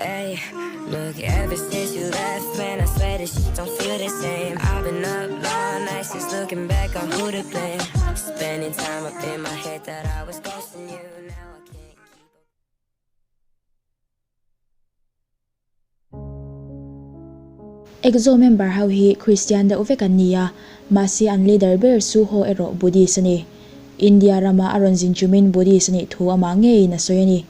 Hey, look, ever since you left, man, I swear this shit don't feel the same. I've been up all night since looking back on who to blame. Spending time up in my head that I was ghosting you. Now I can't keep up. EXO member ho hi Christian deuh vek an ni a, mahse an leader ber Suho erawh Buddhist a ni. India rama a rawn zin chumin Buddhist a nih thu amah ngeiin a sawi a ni.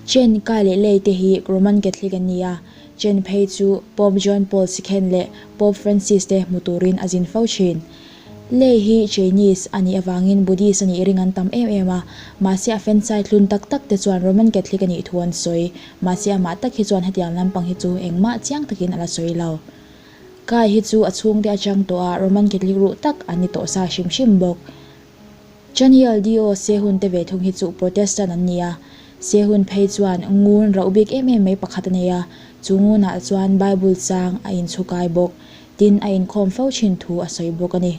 Chen, Kai leh Lei te hi Roman Catholic an ni a, Chen phei chu Pope John Paul ii leh Pope Francis te hmu turin a zin fo thin. Lei hi Chinese a nih avangin Buddhist a nih ring an tam em em a, mahse a fensai tlun tak tak te chuan Roman Catholic a nih thu an sawi. Mahse amah tak hi chuan hetiang lampang hi chu engmah chiang takin a la sawi lo. Kai hi chu a chhungte atang tawh a Roman Catholic ruh tak an ni tawh sa hrim hrim bawk. Chaniel Dio Sehun te ve thung hi chu Protestant an ni a, Sehun phei chuan ngun rauh bik em em mai pakhat a nei a, chu ngunah chuan Bible chang a inchhukai bawk, tin a inkhawm fo thin thu a sawi bawk a ni.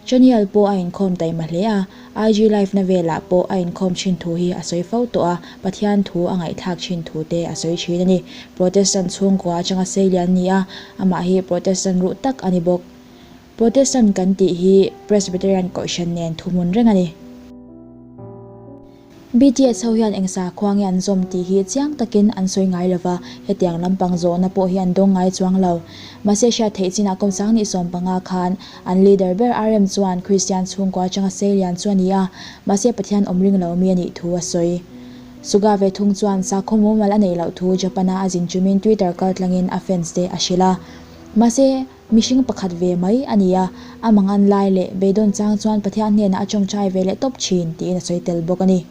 Chaniel pawh a inkhawm taima hle a, IG Live na velah pawh a inkhawm thin thu hi a sawi fo tawh a, Pathian thu a ngaihthlak thin thu te a sawi thin a ni. Protestant chhungkua atanga seilian ni a, amah hi Protestant ruh tak a ni bawk. Protestant kan tih hi Presbyterian Kohhran nen thuhmun reng a ni. BTS ho hian eng sakhua nge an zawm tih hi chiang takin an sawi ngai lova, hetiang lampang zawhna pawh hi an dawng ngai chuang lo. Mahse hriat theih chinah kum 2015 khan an leader ber RM chuan Christian chhungkua atanga seilian chu a ni a, mahse Pathian awm ring lo mi a nih thu a sawi. Suga ve thung chuan sakhaw mumal a neih loh thu Japan-a a zin chumin Twitter kaltlangin a fans te a hrilh a. Mahse. Mihring pakhat ve mai a ni a, a mangan lai leh beidawn chang chuan Pathian hnenah a tawngtai ve leh tawp thin tiin a sawi tel bawk a ni.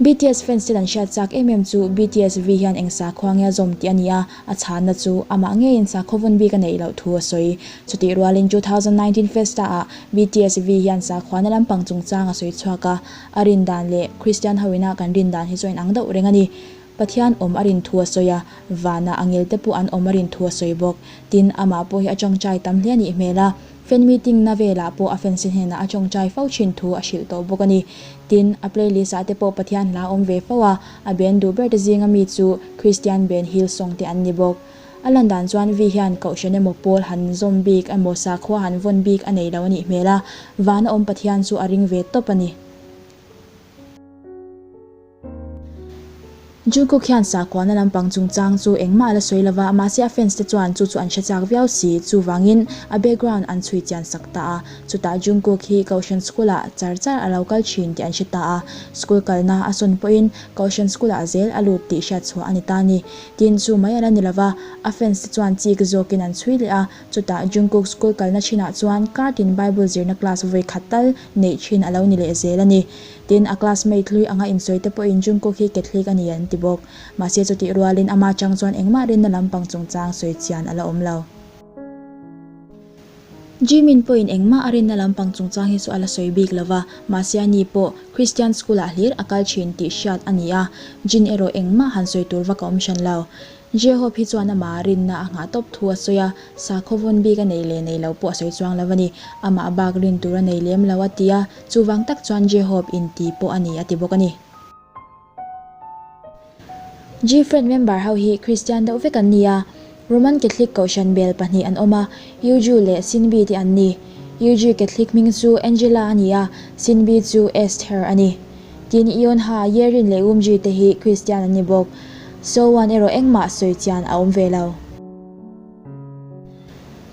BTS fans ten an hriat chak em em chu BTS V hian eng sakhua nge a zawm tih a ni a, a chhanna chu amah ngeiin sakhaw vun bik a neih loh thu a sawi. Chutih rualin 2019 Festa ah BTS V hian sakhuana lampang chungchang a sawi chhuak a, a rindan leh Christian ho ina kan rindan hi chu a inang deuh reng a ni. Pathian awm a rin thu a sawi a, vanah a ngel te pawh an awm a rin thu a sawi bawk. Tin, amah pawh hi a tawngtai tam hle a nih hmel a, fan meeting na velah pawh a fans te hnenah a tawngtai fo thin thu a hrilh tawh bawk a ni. Tin, a playlist ah te pawh Pathian hla awm ve fo a, a band duh ber te zinga mi chu Christian band Hillsong te an ni bawk. A lan dan chuan Vi hian kohhran emaw pawl han zawm bik emaw sakhua han vawn bik a nei lo a nih hmel a, vana awm Pathian chu a ring ve tawp a ni. Jungkook hian sakhuana lampang chungchang chu engmah a la sawi lova, mahse a fans te chuan chu chu an hre chak viau si, chuvangin a background an chhui chian sak ta a. Chutah Jungkook hi Kohhran school ah char char a lo kal thin tih an hre ta a, school kalna a sawn pawhin Kohhran school ah zel a lut tih hriat chhuah a ni ta a ni. Tin, chu mai a la ni lova, a fans te chuan chik zawkin an chhui leh a, chutah Jungkook school kalna thinah chuan kartin Bible zirna class vawi khat tal neih thin a lo ni leh zel a ni. Tin, a classmate hlui anga insawi te pawhin Jungkook hi Catholic a ni an ti bawk. Mahse chutih rualin ama chang chuan engmah rinna lampang chungchang sawi chian a la awm lo. Jimin pawhin engmah a rinna lampang chungchang hi chu a la sawi bik lo va, mahse ani pawh Christian school ah hlir a kal thin tih hriat a ni a, Jin erawh engmah han sawi tur vak a awm hran lo. J-Hope hi chuan amah rinna a nghah tawp thu a sawi a, sakhaw vawn bik a nei leh nei lo pawh a sawi chuang lo a ni. Amah bak rin tur a nei lem lo a ti a, chuvang tak chuan J-Hope inti pawh a ni a ti bawk a ni. G-Friend member ho hi Kristian deuh vek an ni a, Roman Catholic kohhran bel pahnih an awm a, Yuju leh Sinbi te an ni. Yuju Catholic hming chu Angela a ni a, Sinbi chu Esther a ni. Tin, Yeonha, Yerin leh Umji te hi Kristian an ni bawk. Sowon erawh engmah sawi chian a awm ve lo.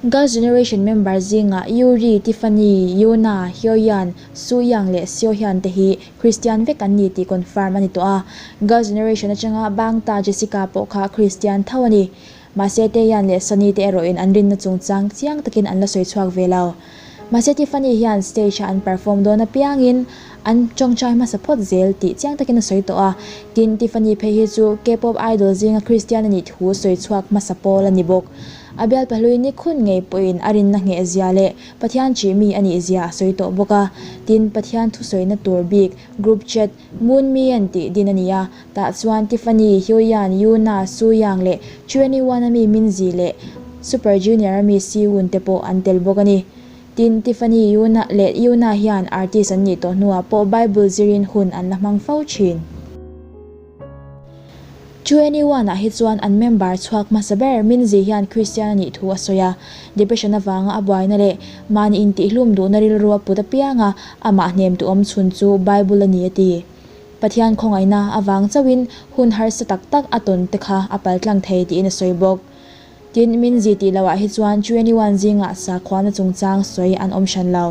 Girls Generation member zingah Yuri, Tiffany, Yoona, Hyoyeon, Sooyoung leh Seohyun te hi Kristian vek an ni tih confirm a ni tawh a. Girls Generation atanga Bangta Jessica pawh kha Kristian tho a ni. Mahse Taehyun leh Sunny te erawhin an rinna chungchang chiang takin an la sawi chhuak ve lo. Mahse Tiffany hian stage a an perform dawn apiangin an tawngtai hmasa phawt zel tih chiang takin a sawi tawh a. Tin, Tiffany phei hi chu K-pop idol zinga Christian a nih thu sawi chhuak hmasa pawl a ni bawk. A bial pahlui ni khun ngei pawhin a rinna ngheh zia leh Pathian chih mi a nih zia a sawi tawh bawk a. Tin, Pathian thusawina tur bik group chat Moon Mian tih din a ni a, tah chuan Tiffany, Hyoyeon, Yoona, Sooyoung leh 2NE1 a mi Minzy leh Super Junior a mi Siwoon te pawh an tel bawk a ni. Tin, Tiffany, Yoona leh Yoona hian artist an nih tawh hnuah pawh Bible zirin hun an la hmang fo thin. 2NE1 ah hi chuan an member chhuak hmasa ber Minzy hian Christian a nih thu a sawi a, depression avanga a buaina leh mahni intihhlum duhna rilru a put apianga amah hnem tu awm chhun chu Bible a ni a ti. Pathian khawngaihna avang chauhin hun harsa tak tak a tawn te kha a paltlang thei tiin a sawi bawk. Tin, Minzy tih loh ah hi chuan 2NE1 zingah sakhuana chungchang sawi an awm hran lo.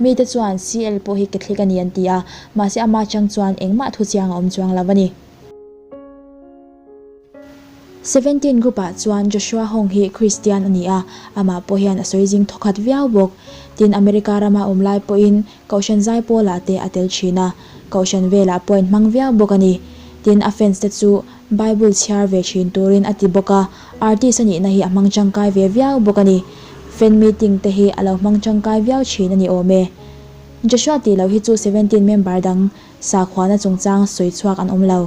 Mite chuan CL pawh hi Catholic a ni an ti a, mahse ama chang chuan engmah thuchiang a awm chuang lo a ni. Seventeen group-ah chuan Joshua Hong hi Kristian a ni a, amah pawh hian a sawi zing thawkhat viau bawk. Tin, America rama awm lai pawhin Kohhran Zaipawlah te a tel thin a, Kohhran velah pawh a inhmang viau bawk a ni. Tin, a fans te chu Bible chhiar ve thin turin a ti bawk a, artist a nihna hi a hmang tangkai ve viau bawk a ni. Fan meeting te hi a lo hmang tangkai viau thin a ni awm e. Joshua tih loh hi chu Seventeen member dang sakhuana chungchang sawi chhuak an awm lo.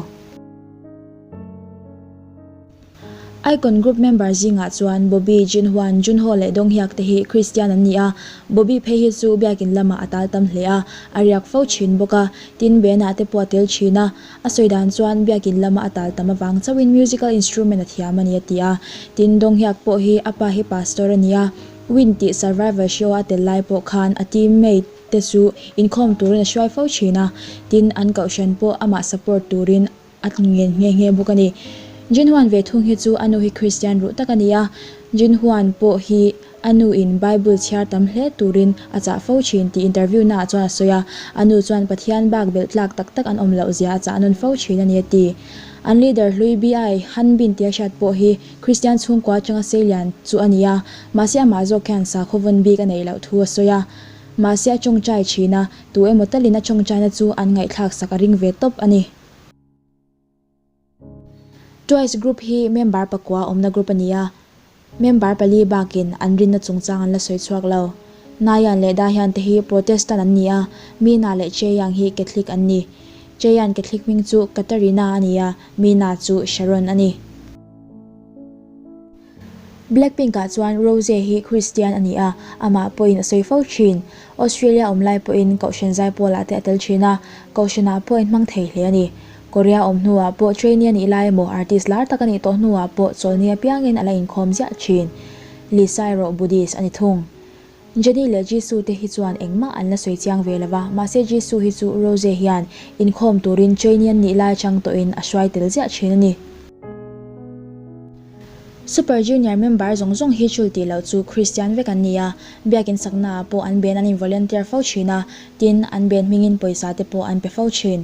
Icon Group member zingah chuan Bobby, Jinhwan, Junho leh Donghyuk te hi Christian an ni a, Bobby phei hi chu biakin lamah a tal tam hle a, a riak fo thin bawk a, tin Bena te pawh a tel thin a, a sawi dan chuan biakin lama a tal tam avang chauhin musical instrument a thiam a ni a ti a, tin Donghyuk pawh hi a pa hi pastor a ni a, Win tih survival show a tel lai pawh khan a teammate te chu inkhawm turin a hruai fo thin a, tin an kohhran pawh amah support turin A ngen nghe nghe bawk a ni. Jinhwan ve thung hi chu a nu hi Kristian ruh tak a ni a, Jinhwan pawh hi a nu in Bible chhiar tam hle turin a chah fo thin tih interview naah chuan a sawi a, a nu chuan Pathian bak belh tlak tak tak an awm loh zia a chah nawn fo thin a ni a ti. An leader hlui BI Hanbin tia hriat pawh hi Kristian chhungkua atanga seilian chu a ni a, mahse amah zawk hian sakhaw vawn bik a neih loh thu a sawi a. Mahse a tawngtai thin a, tu emaw talin a tawngtaina chu an ngaihthlak sak a ring ve tawp a ni. Twice group hi member pakua awmna group a ni a, member pali bakin an rinna chungchang an la sawi chhuak lo. Nayan leh Dahian te hi Protestant an ni a, Mina leh Chaeyoung hi Catholic an ni. Chaeyoung Catholic hming chu Katarina a ni a, Mina chu Sharon a ni. Blackpink ah chuan Rose hi Christian a ni a, amah pawhin a sawi fo thin. Australia awm lai pawhin Kohhran Zaipawl ah te a tel thin a, Kohhran ah pawh a inhmang thei hle a ni. Korea awm hnuah pawh trainee a nih lai emaw artist lar tak a nih tawh hnuah pawh chawlhni apiangin a la inkhawm ziah thin. Lisa erawh Buddhist a ni thung. Jennie leh Jisoo te hi chuan engmah an la sawi chiang ve lo va, mahse Jisoo hi chu Rose hian inkhawm turin trainee an nih lai atang tawhin a hruai tel ziah thin a ni. Super Junior member zawng zawng hi chul tih loh chu Kristian vek an ni a, biakin saknaah pawh an ben an in volunteer fo thin a, tin, an ben hmingin pawisa te pawh an pe fo thin.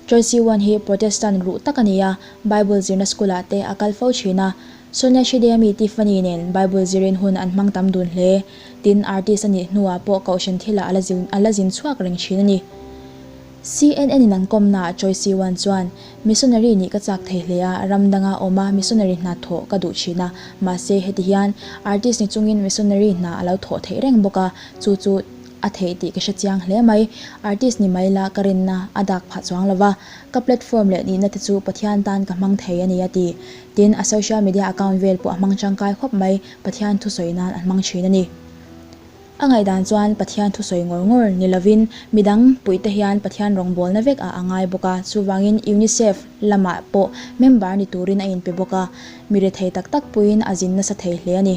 Choi Siwon hi Protestant ruh tak a ni a, Bible zirna school ah te a kal fo thin a, Sonia Shidemi Tiffany nen Bible zirin hun an hmang tam dun hle. Tin, artist a nih hnuah pawh kohhran thilah a la zin chhuak reng thin a ni. CNN in an kawmnaah Choi Si-won chuan, Missionary nih ka chak thei hle a, ram danga awma missionary hna thawh ka duh thin a, mahse heti hian artist ni chungin missionary hna a lo thawh theih reng bawk a, chu chu a theih tih ka hre chiang hle mai. Artist ni mai la ka rinna a dak phah chuang lo va, ka platform leh nihna te chu Pathian tan ka hmang thei a ni a ti. Tin, a social media account vel pawh a hmang tangkai khawp mai, Pathian thusawi nan a hmang thin a ni. A ngaihdan chuan Pathian thusawi ngawr ngawr ni lovin midang puihte hian Pathian rawngbawlna vek ah a ngai bawk a, chuvangin UNICEF lamah pawh member ni turin a inpe bawk a, mi rethei tak tak puiin a zin nasa thei hle a ni.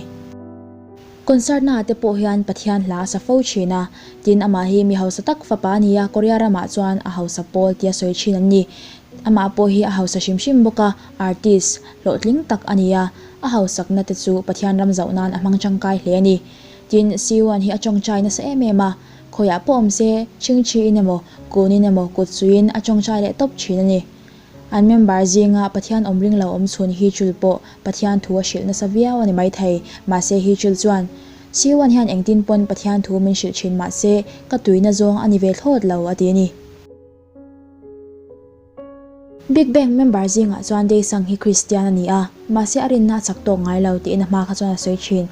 Concert naah te pawh hian Pathian hla a sa fo thin a, tin amah hi mi hausa tak fapa a ni a, Korea ramah chuan a hausa pawl tia sawi thin an ni. Amah pawh hi a hausa hrim hrim bawk a, artist hlawhtling tak a ni a, a hausakna te chu Pathian ram zauh nan a hmang tangkai hle a ni. Tin, Siwan hi a tawngtai nasa em em a, khawiah pawh awm se, chhingchhiin emaw, kunin emaw, kut suiin a tawngtai leh tawp thin a ni. An member zinga Pathian awm ring lo awm chhun Hichul pawh Pathian thu a hrilh nasa viau a ni maithei, mahse Hichul chuan, Siwan hian engtin pawn Pathian thu min hrilh thin mahse ka tuina zawng a ni ve thlawt lo a ti a ni. Big Bang member zingah chuan Daesung hi Kristian a ni a, mahse a rinna a chak tawk ngai lo tiin a hma kha chuan a sawi thin.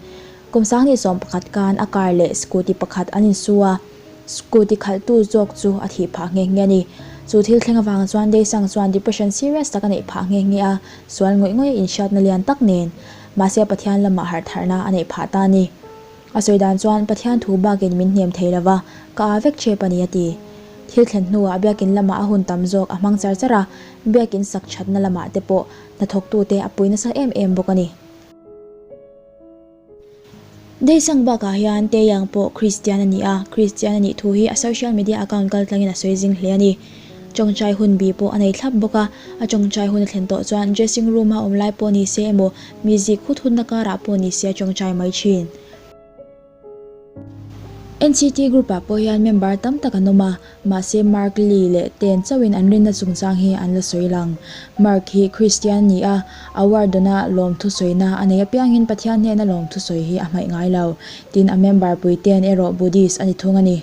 Kum 2011 khan a car leh scooty pakhat an insu a, scooty khalhtu zawk chu a thih phah nghe nghe a ni. Chu thil thleng avang chuan Daesung chuan depression serious tak a neih phah nghe nghe a, sual ngawih ngawih a inhriatna lian tak nen. Mahse Pathian lamah harhtharna a neih phah ta a ni. A sawi dan chuan Pathian thu bakin min hnem thei lova, ka aa vek chep a ni a ti. Thil thlen hnuah biakin lamah a hun tam zawk a hmang char char a, biakin sak thatna lamah te pawh hnathawktute a pui nasa em em bawk a ni. Daesang bakah hian Taeyang pawh Kristian a ni a, Kristian a nih thu hi a social media account kaltlangin a sawi zing hle a ni. Tawngtai hun bi pawh a nei thlap bawk a, a tawngtai hun a thlen tawh chuan dressing room a awm lai pawh ni se emaw music hut hutna karah pawh ni se a tawngtai mai thin. NCT Group ah pawh hian member tam tak an awm a, mahse Mark Lee leh Ten chauhin an rinna chungchang hi an la sawi lang. Mark hi Kristian a ni a, award dawna lawmthu sawina a nei apiangin Pathian hnena lawmthu sawi hi a hmaih ngai lo. Tin, a member pui Ten erawh Buddhist a ni thung a ni.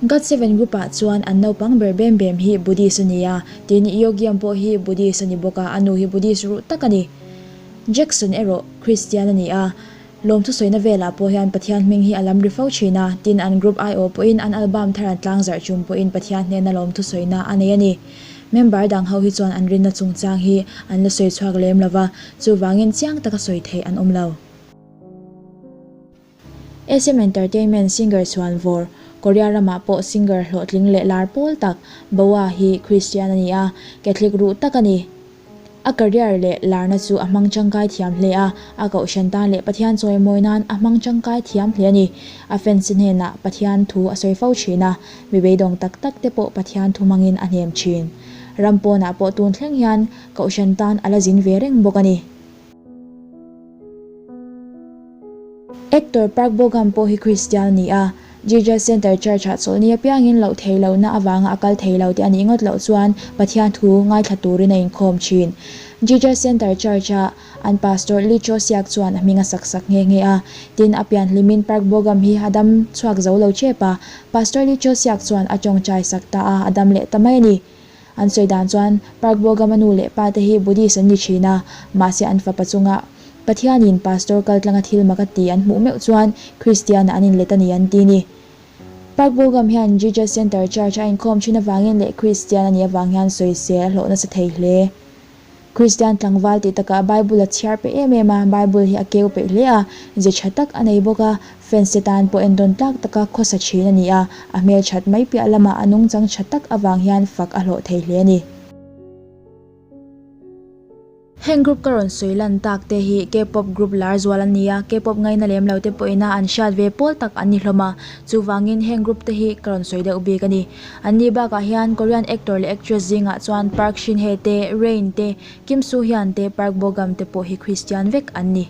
GOT7 Group ah chuan an naupang ber bem bem hi Buddhist a ni a, tin Yogyeom pawh hi Buddhist a ni bawk a, a nu hi Buddhist ruh tak a ni. Jackson erawh Kristian a ni a, lawmthu sawina velah pawh hian Pathian hming hi a lam ri fo thin a, tin an group aiawh pawhin an album thar an tlangzarh chung pawhin Pathian hnena lawmthu sawina a nei a ni. Member dang ho hi chuan an rinna chungchang hi an la sawi chhuak lem lova, chuvangin chiang taka sawi theih an awm lo. SM Entertainment singer chhuan vawr, Korea ramah pawh singer hlawhtling leh lar pawl tak, Boa hi Christian a ni a, Catholic ruh tak a ni. A career leh larna chu a hmang tangkai thiam hle a, a kohhran tan leh Pathian chawimawi nan a hmang tangkai thiam hle a ni. A fans hnenah Pathian thu a sawi fo thin a, mi beidawng tak tak te pawh Pathian thu hmangin a hnem thin. Ram pawnah pawh tun thleng hian kohhran tan a la zin ve reng bawk a ni. Actor Park Bo-gum pawh hi Kristian a ni a, Jesus Center Church-ah chawlhni apiangin loh theih lohna avanga a kal thei lo tih a nih ngawt loh chuan Pathian thu ngaithla turin a inkhawm thin. Jesus Center Church-a an Pastor Lee Cho-seok chuan a hming a sak sak nghe nghe a, tin a pian hlimin Park Bo-gum hi a dam chhuak zo lo tep a, Pastor Lee Cho-seok chuan a tawngtai sak ta a, a dam leh ta mai a ni. An sawi dan chuan Park Bogama nu leh pa te hi Buddhist an ni thin a, mahse an fapa chunga Pathianin Pastor kaltlanga thil mak a ti an hmuh meuh chuan Kristian-ah an inlet a ni an ti ni. Park Bogam hian Jesus Center Church a inkhawm thin avangin leh Kristian a nih avang hian sawisel a hlawh nasa thei hle. Kristian tlangval tih takah Bible a chhiar peih em em a, Bible hi a keu peih hle a, ze tha tak a nei bawk a, fans te tan pawh endawn tlak taka khawsa thin a ni a, a hmel that mai piah lamah a nungchang tha tak avang hian fak a hlawh thei hle a ni. Heng group ka rawn sawi lan tak te hi K-pop group lar zual an ni a, K-pop ngaina lem lo te pawhin a an hriat ve pawl tak an ni hlawm a, chuvangin heng group te hi ka rawn sawi deuh bik a ni. An ni bakah hian Korean actor leh actress zingah chuan Park Shin Hye te, Rain te, Kim Soo Hyun te, Park Bo Gum te pawh hi Christian vek an ni.